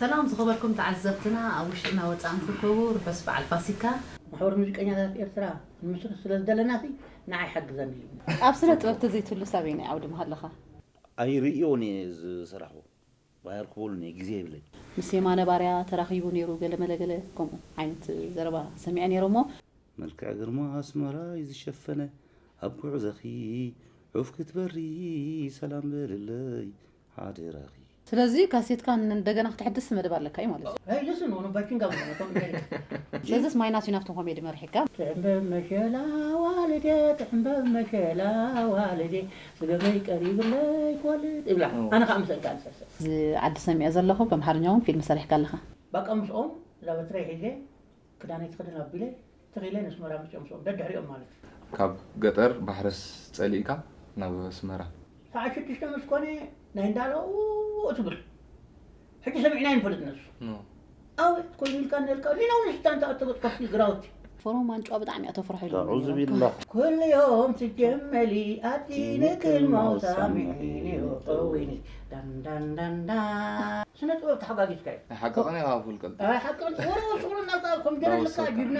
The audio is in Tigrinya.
ሰላም ዝኸበርኩም ተዓዘብትና፣ ኣብ ውሽጥና ወፃእን ትርከቡ ርሑስ በዓል ፋሲካ። ማሕበር ሙዚቀኛታት ኤርትራ ንምስርት ስለ ዝደለና ሲ ንዓይ ሓግዘኒ እዩ። ኣብ ስነ ጥበብ ተዘይትህሉ ሳበይ ናይ ዓውዲ ምሃለኻ? ኣይርእዮን እየ ዝሰራሕዎ። ባየር ክበሉን እየ፣ ግዜ የብለይ። ምስ የማነ ባርያ ተራኺቡ ነይሩ፣ ገለ መለ ገለ ከምኡ ዓይነት ዘረባ ሰሚዐ ነይረ እሞ። መልክዕ ግርማ ኣስመራይ ዝሸፈነ፣ ኣብ ጉዕዘኺ ዑፍ ክትበሪ ሰላም በልለይ ሓደራኺ። ስለዚ ካሴትካ እንደገና ክትሕድስ መደብ ኣለካ እዩ ማለት እዩ። Hey, listen, on a biking gum. ስለዚስ ማይናስ እዩ ናብቶም ኮሜዲ መሪሕካ። ትሕንበብ መሸላ ዋልዴ፣ ትሕንበብ መሸላ ዋልዴ፣ ስገመይ ቀሪብለይ ኮልድ ይብላ። ኣነ ከዓ ምስእንካ ንሰሰ እዚ ዓዲ ሰሚዐ ዘለኹ፣ ብኣምሓርኛ እውን ፊልም ሰሪሕካ ኣለኻ። በቃ ምስኦም እዛ በትረይ ሒዘ ክዳነይ ትኽድን ኣቢለ ትኺለ ነስመራ መፅኦም ምስኦም ደድሕሪኦም ማለት እዩ። ካብ ገጠር ባሕርስ ጸሊእካ ናብ ኣስመራ። ሰዓት ሽዱሽተ ምስ ኮነ ናይ እንዳሎ ትብል ሕጂ ሰሚዕና ይንፈልጥ ነሱ ኖ። ኣወት ኮይኑ ኢልካ ነልካ ሊናው ንሽታ እንተ ኣተበት ከፍቲ ግራውቲ ፎሮም ኣንጭዋ ብጣዕሚ እያ ተፍርሖ ኢሉ ኣዑዙ ነይሩ። ቢላህ። ኩሉ ዮም ትጀመሊ ኣዲ ንክልማው ሳሚዒኒ ጠዊኒ ዳንዳንዳንዳ ስነ ጥበብ ተሓጋጊዝካ እዩ ናይ ሓቂ ቐኒ ካብ ፍልቀል ኣይ ሓቂ ወረ ወስቑሉ እናልካ ኮምደረ ልካ ጅብና